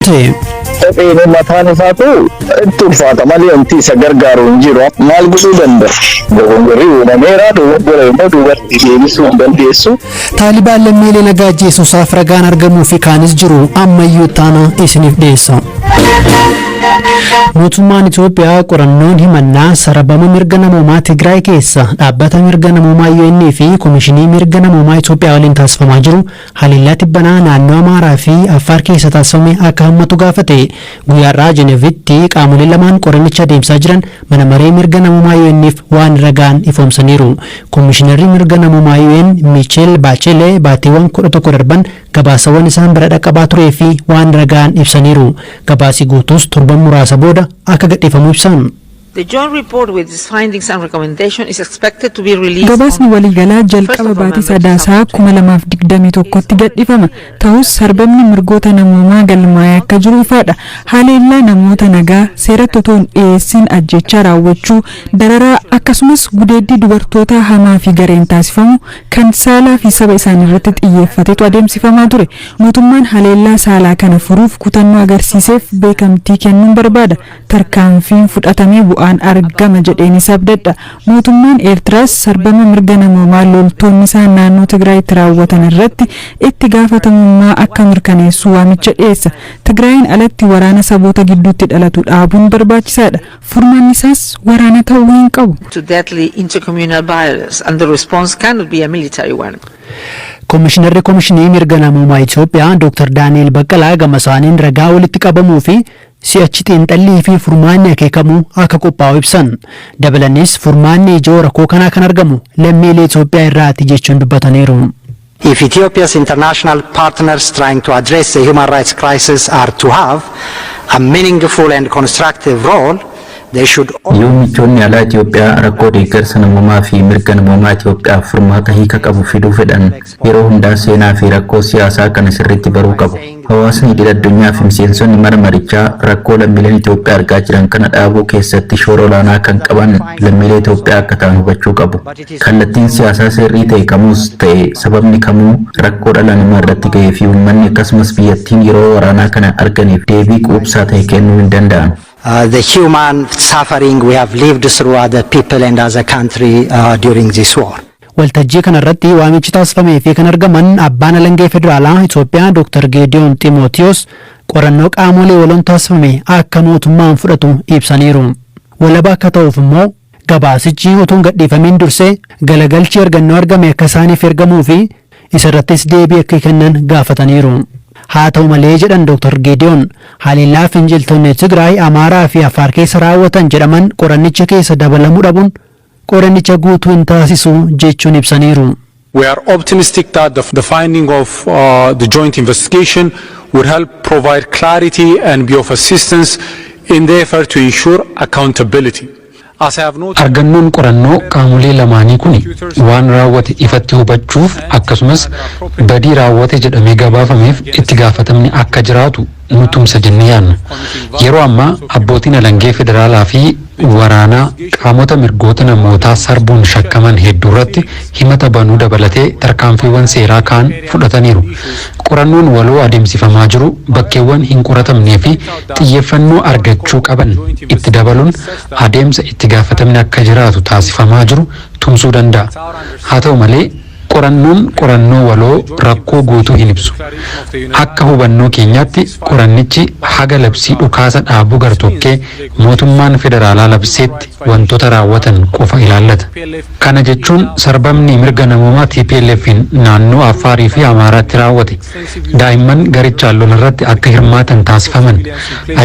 Kopheen mataan isaatu itti ulfaata malee wanti isa gargaaru hin jiru. Maal godhuu danda'a? Dogongorri uumameera, dogoggora immoo duubatti deebisuu hin dandeessu. Taalibaan lammiilee nagaa ajjeesuusaaf ragaan argamuu fi kaanis jiru ammayyuu taana isiniif dhiyeessa. Mootummaan Itoophiyaa qorannoon himannaa sarbama mirga namoomaa Tigraay keessa dhaabbata mirga namoomaa UN fi Komishinii Mirga Namoomaa Itoophiyaa waliin taasifamaa jiru haleellaa tibbanaa naannoo Amaaraa fi Affaar keessa taasifame akka hammatu gaafate. Guyyaarraa Jenevitti qaamoleen lamaan qorannicha adeemsaa jiran mana maree mirga namoomaa UN'if waan ragaan ifoomsaniiru. Komishinarri mirga namoomaa UN Micheel Baachelee baatiiwwan 11 darban gabaasawwan isaan bira dhaqqabaa turee fi waan ragaan ibsaniiru. Gabaasi guutuus torban muraasa booda akka gadhiifamu ibsan. The joint report with its findings and recommendation is expected to be released. Gabaasni waliigalaa jalqaba baatii Sadaasaa 2021tti gadhiifama. Ta'us, sarbamni mirgoota namoomaa galmaa'ee akka jiru ifaadha. Haleellaa namoota nagaa seeratti otoo hin dhiyeessin ajjechaa raawwachuu, dararaa, akkasumas gudeeddii dubartoota hamaa fi gareen taasifamu kan saalaa fi saba isaanii irratti xiyyeeffatetu adeemsifamaa ture. Mootummaan haleellaa saalaa kana furuuf kutannoo agarsiiseef beekamtii kennuun barbaada. Tarkaanfiin fudhatamee bu'aan argama jedheenis abdadha. Mootummaan Eertiraas sarbama mirga namoomaa loltoonni isaa naannoo Tigraayitti raawwatan irratti itti gaafatamummaa akka mirkaneessu waamicha dhiyeessa. Tigraayin alatti waraana saboota gidduutti dhalatu dhaabuun barbaachisaadha. Furmaanni isaas waraana ta'uu hin qabu. To deadly intercommunal violence, and the response cannot be a military one. Komishinarri Komishinii Mirga Namoomaa Itoophiyaa Dr. Daani'el Baqqalaa gama isaaniin ragaa walitti qabamuu fi si'achi xiinxallii fi furmaanni akeekamuu akka qophaa'u ibsan. Dabalanis, furmaanni ijoo rakkoo kanaa kan argamu lammiilee Itoophiyaa irraati jechuun dubbataniiru. If Ethiopia's international partners trying to address the human rights crisis are to have a meaningful and constructive role, they should Yoo michoonni alaa Itoophiyaa rakkoo deeggarsa namoomaa fi mirga namoomaa Itoophiyaaf furmaata hiika qabu fiduu fedhan, yeroo hundaa seenaa fi rakkoo siyaasaa kana sirriitti baruu qabu. Hawaasni idil addunyaa fi miseensonni mana marichaa rakkoo lammiileen Itoophiyaa argaa jiran kana dhaabuu keessatti shoora olaanaa kan qaban lammiilee Itoophiyaa akka ta'an hubachuu qabu. Kallattiin siyaasaa sirrii ta'e kamuus ta'e sababni kamuu rakkoo dhala namaa irratti ga'ee fi uummanni akkasumas biyyattiin yeroo waraanaa kana arganiif deebii quubsaa ta'e kennuu hin danda'an. The human suffering we have lived through as a people and as a country during this war. Waltajjii kanarratti waamichi taasifamee fi kan argaman abbaan alangee federaalaa Itoophiyaa Dr. Geediyoon Ximootiyoos qorannoo qaamolee waloon taasifame akka mootummaan fudhatu ibsaniiru. Walaba akka ta'uuf immoo gabaasichi utuu hin gadhiifamiin dursee galagalchi argannoo argame akka isaaniif ergamuu fi isarrattis deebii akka kennan gaafataniiru. Haa ta'u malee, jedhan Dr. Geediyoon, haleellaa finciltoonni Tigraay, Amaaraa fi Afaar keessa raawwatan jedhaman qorannicha keessa dabalamuu dhabuun qorannicha guutuu hin taasisu jechuun ibsaniiru. We are optimistic that the finding of the joint investigation would help provide clarity and be of assistance in the effort to ensure accountability. As I have noted, Argannoon qorannoo qaamolee lamaanii kun waan raawwate ifatti hubachuuf, akkasumas badii raawwate jedhamee gabaafameef itti gaafatamni akka jiraatu nu tumsa jennee yaadna. Yeroo ammaa abbootiin alangee federaalaa fi waraanaa qaamota mirgoota namootaa sarbuun shakkaman hedduu irratti himata banuu dabalatee tarkaanfiiwwan seeraa kaan fudhataniiru. Qorannoon waloo adeemsifamaa jiru bakkeewwan hin qoratamnee fi xiyyeeffannoo argachuu qaban itti dabaluun adeemsa itti gaafatamni akka jiraatu taasifamaa jiru tumsuu danda'a. Haa ta'u malee, qorannoon qorannoo waloo rakkoo guutuu hin ibsu. Akka hubannoo keenyaatti, qorannichi haga labsii dhukaasa dhaabuu gartokkee mootummaan federaalaa labseetti wantoota raawwatan qofa ilaallata. Kana jechuun sarbamni mirga namoomaa TPLF'n naannoo Affaarii fi Amaaraatti raawwate, daa'imman garichaan lola irratti akka hirmaatan taasifaman,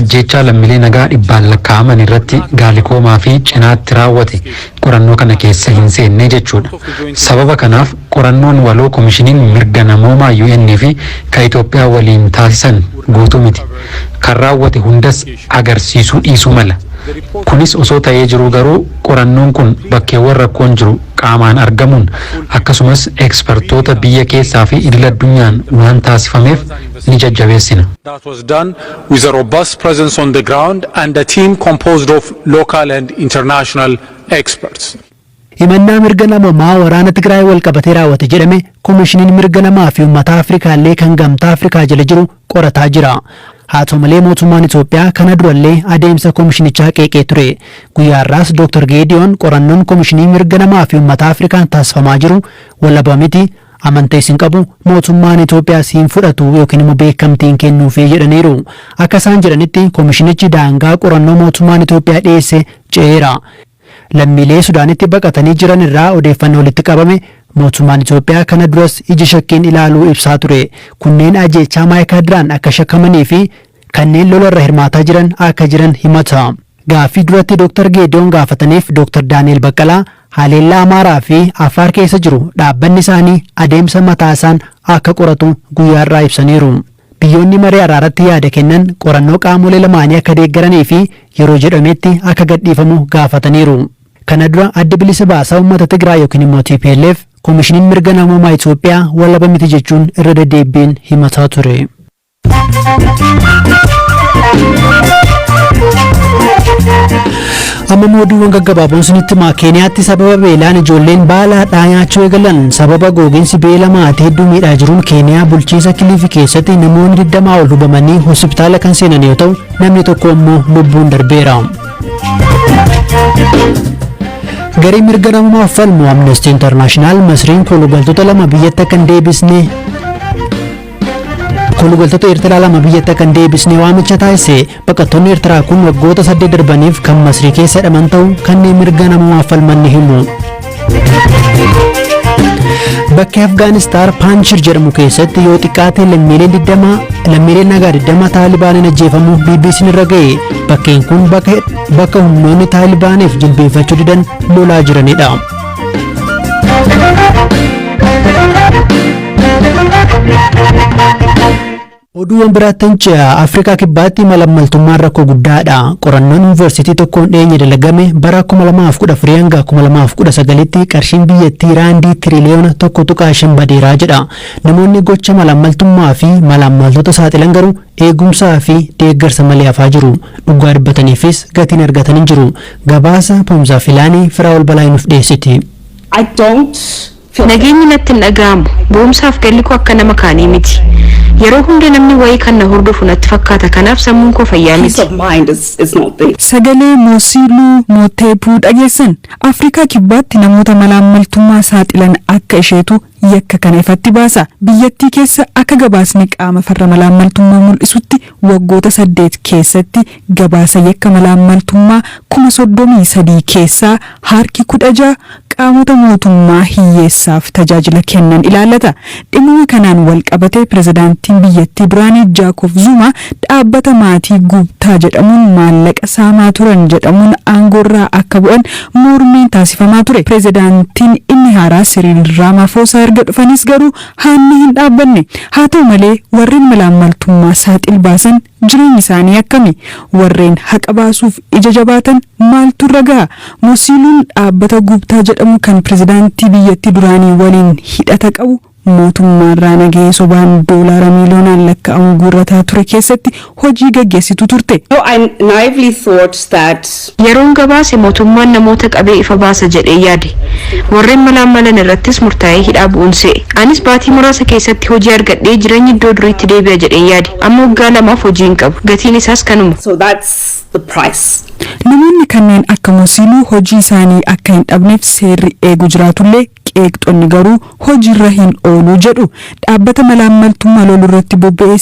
ajjeechaa lammiilee nagaa dhibbaan lakkaa'aman irratti Gaalikoomaa fi Cinaatti raawwate qorannoo kana keessa hin seenne jechuudha. Sababa kanaaf qorannoon waloo Komishiniin Mirga Namoomaa UN fi ka Itoophiyaa waliin taasisan guutuu miti. Kan raawwate hundas agarsiisuu dhiisuu mala. Kunis osoo ta'ee jiru garuu, qorannoon kun bakkeewwan rakkoon jiru qaamaan argamuun, akkasumas ekspertoota biyya keessaa fi idil addunyaan waan taasifameef ni jajjabeessina. That was done with a robust presence on the ground and a team composed of local and international experts. Himannaa mirga namoomaa waraana Tigraay wal qabatee raawwate jedhame Koomishiniin Mirga Namaa fi Uummata Afrikaallee kan Gamtaa Afrikaa jala jiru qorataa jira. Haa ta'u malee, mootummaan Itoophiyaa kana durallee adeemsa koomishinichaa qeeqee ture. Guyyaa har'aas Dr. Geediyoon qorannoon Koomishinii Mirga Namaa fi Uummata Afrikaan taasifamaa jiru walaba miti, amantees hin qabu, mootummaan Itoophiyaas hin fudhatu yookiin immoo beekamtiin kennuufii jedhaniiru. Akka isaan jedhanitti, koomishinichi daangaa qorannoo mootummaan Itoophiyaa dhiyeesse ce'eera. Lammiilee Sudaanitti baqatanii jiran irraa odeeffannoo walitti qabame mootummaan Itoophiyaa kana duras ija shakkiin ilaaluu ibsaa ture. Kunneen ajjeechaa Maayikaadiraan akka shakkamanii fi kanneen lolarra hirmaataa jiran akka jiran himata. Gaaffii duratti Dr. Geediyoon gaafataniif Dr. Daani'el Baqqalaa haleellaa Amaaraa fi Affaar keessa jiru dhaabbanni isaanii adeemsa mataa isaan akka qoratu guyyaa irraa ibsaniiru. Biyyoonni marii araaratti yaada kennan qorannoo qaamolee lamaanii akka deeggaranii fi yeroo jedhametti akka gadhiifamu gaafataniiru. Kana dura Adda Bilisa Baasaa Uummata Tigraay yookiin immoo TPLF Koomishiniin Mirga Namoomaa Itoophiyaa walaba miti jechuun irra deddeebiin himataa ture. Amma immoo oduuwwan gaggabaaboon isinitti himaa. Keeniyaatti sababa beelaan ijoolleen baala hadhaa nyaachuu eegalan. Sababa gogiinsi beela maatii hedduu miidhaa jiruun Keeniyaa bulchiinsa Kilifi keessatti namoonni 20 ol hubamanii hospitaala kan seenan yoo ta'u, namni tokko immoo lubbuun darbeera. Garee mirga namummaaf falmu Amnesty International Masriin koolugaltoota lama biyyatti akka hin deebisne, koolugaltoota Eertiraa lama biyyatti akka hin deebisne waamicha taasise. Baqattoonni Eertiraa kun waggoota 8 darbaniif kan Masrii keessa hidhaman ta'u kanneen mirga namummaaf falman ni himu. Bakki Afgaanistaan Paanshir jedhamu keessatti yoo xiqqaate lammiileen nagaa 20 Taalibaaniin ajjeefamuu BBC'n irra ga'e. Bakkeen kun bakka humnoonni Taalibaaniif jilbeenfachuu didan lolaa jiranidha. Oduuwwan biraattan ce'a. Afrikaa Kibbaatti malammaltummaan rakkoo guddaadha. Qorannoon yuunivarsiitii tokkoon dhiyeenya dalagame bara 2014 hanga 2019tti qarshiin biyyattii raandii tiriliyoona 1.5 badeeraa jedha. Namoonni gocha malammaltummaa fi malammaltoota saaxilan garuu eegumsaa fi deeggarsa malee hafaa jiru. Dhugaa dubbataniifis gatiin argatan hin jiru. Gabaasa Poomzaa Filaanii Firaa'ol Balaa nuuf dhiyeessiti. I don't feel Nageenyi natti hin dhaga'amu. Boomsaaf galli koo akka nama kaanii miti. Yeroo hunda namni wayii kan na hordofu natti fakkaata. Kanaaf sammuun koo fayyaa Peace miti. of mind is not there. Sagalee Moosiiluu Mooteepuu dhageessan. Afrikaa Kibbaatti namoota malaammaltummaa saaxilan akka isheetu yakka kana ifatti baasa. Biyyattii keessa akka gabaasni qaama farra malaammaltummaa mul'isutti, waggoota 8 keessatti gabaasa yakka malaammaltummaa 33,000 keessaa harki 16 qaamota mootummaa hiyyeessaaf tajaajila kennan ilaallata. Dhimma kanaan wal qabatee pirezidaantiin biyyattii duraanii Jaakob Zuma dhaabbata maatii Guptaa jedhamuun maallaqa saamaa turan jedhamuun aangoorraa akka bu'an mormiin taasifamaa ture. Pirezidaantiin inni haaraa Siriil Raamaafosaa erga dhufanis garuu haanni hin dhaabbanne. Haa ta'u malee, warreen malaammaltummaa saaxil baasan jireenyi isaanii akkami? Warreen haqa baasuuf ija jabaatan maaltu irra gaha? Mosiiluun dhaabbata Guptaa jedhamu kan pirezidaantii biyyattii duraanii waliin hidhata qabu mootummaarraa nagahee sobaan doolaara miiliyoonaan lakkaa'amu guurrataa ture keessatti hojii gaggeessitu turte. No, I naively thought that Yeroon gabaase mootummaan namoota qabee ifa baasa jedhee yaade. Warreen malaammalan irrattis murtaa'ee hidhaa bu'uun se'e. Anis baatii muraasa keessatti hojii argadhee jireenyi iddoo duriitti deebi'a jedhee yaade. Amma waggaa 2f hojii hin qabu. Gatiin isaas kanuma. So that's the price. Namoonni kanneen akka Mosiiluu hojii isaanii akka hin dhabneef seerri eegu jiraatullee, qeeqxonni garuu hojiirra hin ooluu jedhu. Dhaabbata malaammaltummaa loluu irratti bobba'e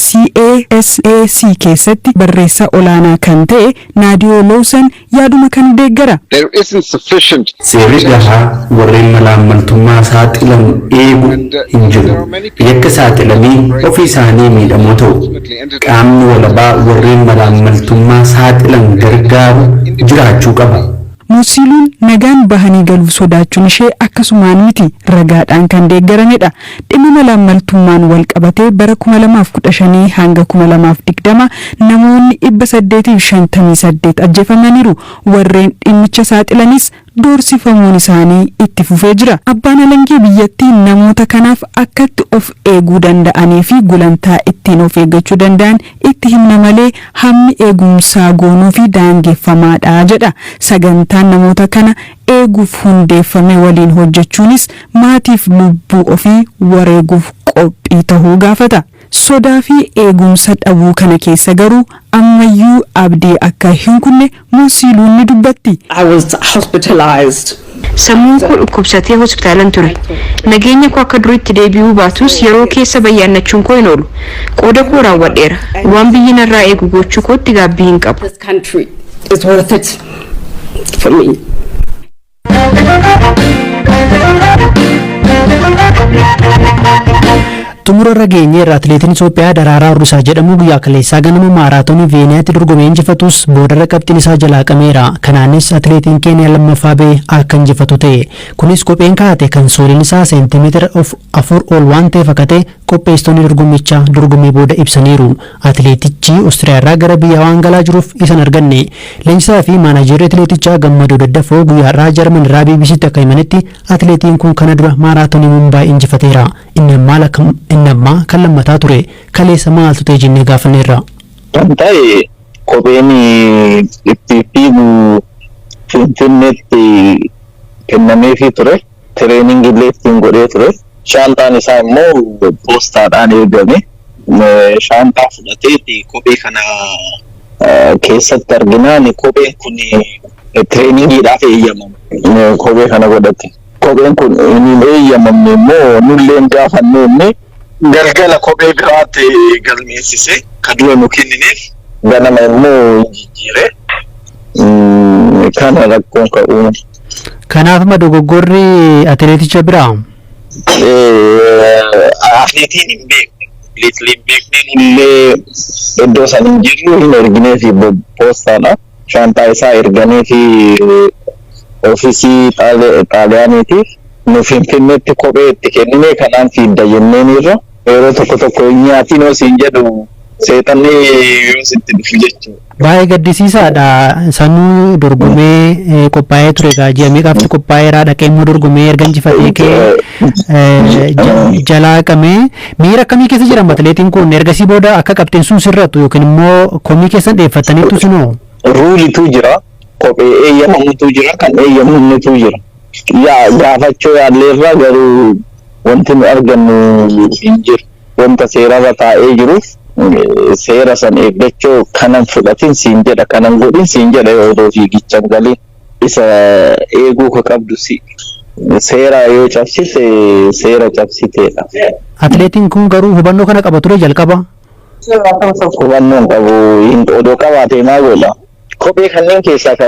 CASAC keessatti barreessaa olaanaa kan ta'e Naadiyoo Lawson yaaduma kan deeggara. There isn't sufficient Seerri gahaa warreen malaammaltummaa saaxilan eegu hin jiru. Yakka saaxilamii ofii isaanii miidhamoo ta'u. Qaamni walabaa warreen malaammaltummaa saaxilan gargaaru jiraachuu qaba. Musiiluun nagaan bahanii galuuf sodaachuun ishee akkasumaan miti, ragaadhaan kan deeggaramedha. Dhimma malaammaltummaan wal qabatee bara 2015 hanga 2020 namoonni 858 ajjeefamaniiru. Warreen dhimmicha saaxilanis doorsifamuun isaanii itti fufee jira. Abbaan alangee biyyattii namoota kanaaf akkatti of eeguu danda'anii fi gulantaa ittiin of eeggachuu danda'an itti himna malee hammi eegumsaa goonuu fi daangeffamaadha jedha. Sagantaan namoota kana eeguuf hundeeffame waliin hojjechuunis maatiif lubbuu ofii wareeguuf qophii tahuu gaafata. Sodaa fi eegumsa dhabuu kana keessa garuu ammayyuu abdii akka hin kunne Musiiluun ni dubbatti. I was hospitalized. Sammuun koo dhukkubsatee hospitaalan ture. Nageenya koo akka duriitti deebi'uu baatus, yeroo keessa bayyaannachuun koo hin oolu. Qooda koo raawwadheera. Waan biyyi narraa eegu gochuu kootti gaabbii hin qabu. This country is worth it for me. Xumura irra geenyeerra. Atileetiin Itoophiyaa Daraaraa Hurrisaa jedhamu guyyaa kaleessaa ganama maaraatoonii Veeniyaatti dorgomee injifatus, boodarra qabxiin isaa jalaa qameera. Kanaanis atileetiin Keeniyaa lammaffaa ba'e akka injifatu ta'e. Kunis kopheen kaa'ate kan sooliin isaa seentimeetira 4 ol waan ta'eef akka ta'e qopheessitoonni dorgommichaa dorgommii booda ibsaniiru. Atileetichi Oostiriyaarraa gara biyyaa waan galaa jiruuf isan arganne. Leenjisaa fi maanaajerri atileetichaa Gammadoo Daddafoo guyyaa har'aa Jarman irraa BBCtti akka himanitti, atileetiin kun kana dura maaraatoonii Mumbaay injifateera. Inni ammaa kan lammataa ture. Kaleessa maaltu ta'e jennee gaafanneerra. Kan ta'e, kopheen itti fiigu Finfinneetti kennameefii ture. Training illee ittiin godhee ture. Shaantaan isaa immoo poostaadhaan eegame. Shaantaa fudhateeti kophee kana keessatti arginaan, kopheen kun trainingiidhaaf eeyyamama. Kophee kana godhate. Kopheen kun hin eeyyamamne immoo nulleen gaafannu inni galgala kophee biraatti galmeessise, ka dura nu kennineef ganama immoo jijjiire. Kana rakkoon ka'uu. Kanaaf ma dogoggorri atileeticha biraa? Atileetiin hin beekne. Atileetiin hin beekne, illee iddoo san hin jirru, hin erginee fi poostaadha. Shaantaa isaa erganii fi ofiisii Xaaliyaaniitiif nu Finfinneetti kophee itti kennine, kanaan fiidda jenneen irra yeroo tokko tokko nyaatiin yoo siin jedhu seexanni yoo sitti dhufu jechuudha. Baay'ee gaddisiisaadha. Sanuu dorgomee qophaa'ee ture egaa, ji'a meeqaafti qophaa'eera, dhaqee immoo dorgomee erga injifatee kee jalaa qabee, miira akkamii keessa jira atileetiin kun ergasii booda akka qabxeen sun sirrattu yookiin immoo komii keessan dhiyeeffataniitu sinoo? Ruleitu jira. Kophee eeyyamamutu jira. Kan eeyyamamnetu jira. Yaa gaafachuu yaalleerra, garuu wanti nu argannu hin jiru. Wanta seerarra taa'ee jiruuf seera san eeggachuu, kanan fudhatin siin jedha, kanan godhin siin jedha, yoo odoo fiigichan galin isa eeguu ka qabdu si, seera yoo cabsite seera cabsiteedha. Atileetiin kun garuu hubannoo kana qaba ture jalqaba? Hubannoo hin qabu. Odoo qabaatee maa godha? Kophee kanneen keessaa ka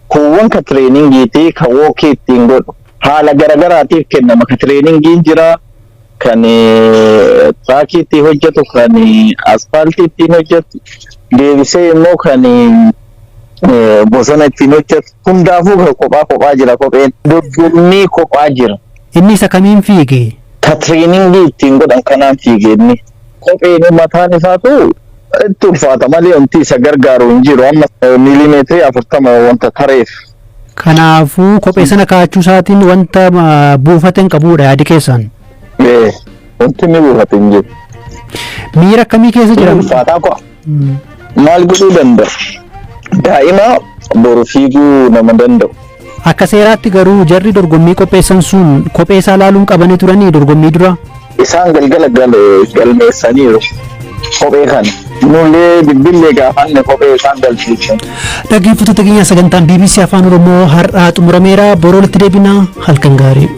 kuuwwan ka trainingiiti, ka walkii ittiin godhu haala garagaraatiif kennama. Ka trainingiin jira, kan trackii ittiin hojjetu, kan asfaaltii ittiin hojjetu, deebisee immoo kan bosona ittiin hojjetu, hundaafuu kan kophaa kophaa jira kopheen. Dorgommii kophaa jira. Inni isa kamiin fiige? Ka trainingii ittiin godhan kanaan fiige inni. Kopheen mataan isaatu itti ulfaata malee wanti isa gargaaru hin jiru, amma miilimeetirii 40 wanta tareef. Kanaafuu kophee sana kaa'achuu isaatiin wanta buufate hin qabudha yaadi keessan. Wanti inni buufate hin jiru. Miira akkamii keessa jira? Ulfaataa koo maal godhuu danda'a? Daa'ima boru fiiguu nama danda'u. Akka seeraatti garuu jarri dorgommii qopheessan sun kophee isaa laaluun qabanii turanii dorgommii dura? Isaan galgala galmeessaniiru kophee kana. Nullee bilbillee gaafanne, kophee isaan galchiisan. Dhaggeeffattoota keenya, sagantaan BBC Afaan Oromoo har'aa xumurameera. Boroo walitti deebinaa, halkan gaarii.